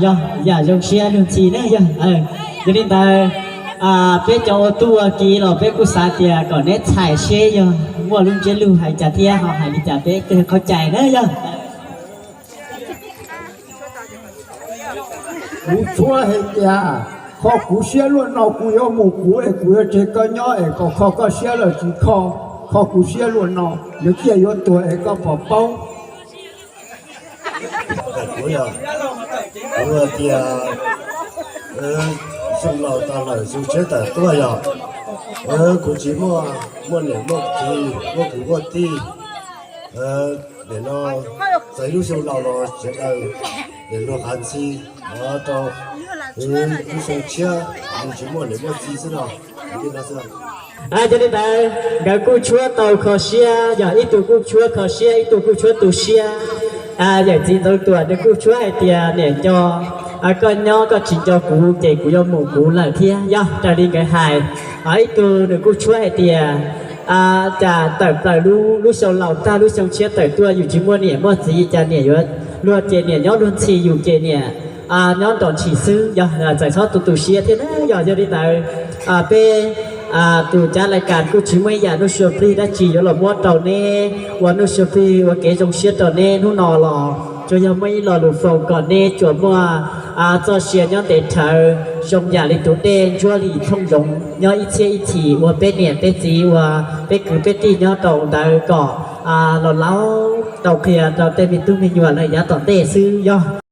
Yog yam zoo siab luag ntxhi na yog. Yog li ntawd, peb cov ua tub ua ki los peb kuj xav tias kom neb txhais seb yog muaj lub ntsiab lus hais cas thiab ho hais li cas peb thiaj qhov cais na yog. Kuv tshuab hais tias, kho kuv siab luaj no, kuv yuav mus kuv es kuv yuav tseg koj nyob es kom kho koj siab lawm tsis kho, kho kuv siab luaj no, nws thiaj yuav tuag es koj pom paub. Kuv yog, kuv tias, zoo laus tas lawm zoo tshiab tawm tuaj yog, kuv tsis muaj, muaj niam muaj txiv muaj kwv muaj tij. Nim no txawm lub xyoo laus los sawv daws nim luag qav ntxhi rau lub xyoo tshiab, nws tsis muaj niam muaj txiv xwb no. Yog li ntawd nkawd kuj tshuab tau kho siab, yog ib tug kuj tshuab kho siab, ib tug kuj tshuab tu siab. Yawm txiv ntxoov tuam nws kuj tshuab hais tias niam nco, koj nyob koj tsis nco kuv ces kuv yuav mus kuv lawm thiab. Yog raws li nkawd hais, ib tug nws kuj tshuab hais tias, cas tawm plaws lub, lub xyoo laus tag lub xyoo tshiab tawm tuaj yus tsis muaj niam muaj txiv cas niam yuav, luag ces niam nyob luag ntxhi yus ces niam nyob nrov ntshis xwb. Yog txawm txhob tu tu siab thiab na. Yog, yog li ntawd peb tus cav lais kas kuj tsis muaj ib yam nuj sua plig dab tsi yuav los muab rau neb ua nuj sua plig ua kev zoo siab rau neb hnub no los tsuas yog muaj ib lo lus foom kom neb tsuas muaj txoj sia nyob ntev rhawv zoo yam li tus dej ntsuab li thooj zoov nyob ib txhiab ib chim ua peb niam peb txiv ua peb kwv peb tij nyob rau ntawd kom los laus tau qhia rau tej me tub me nyuam lawm yav tom ntej xwb yog.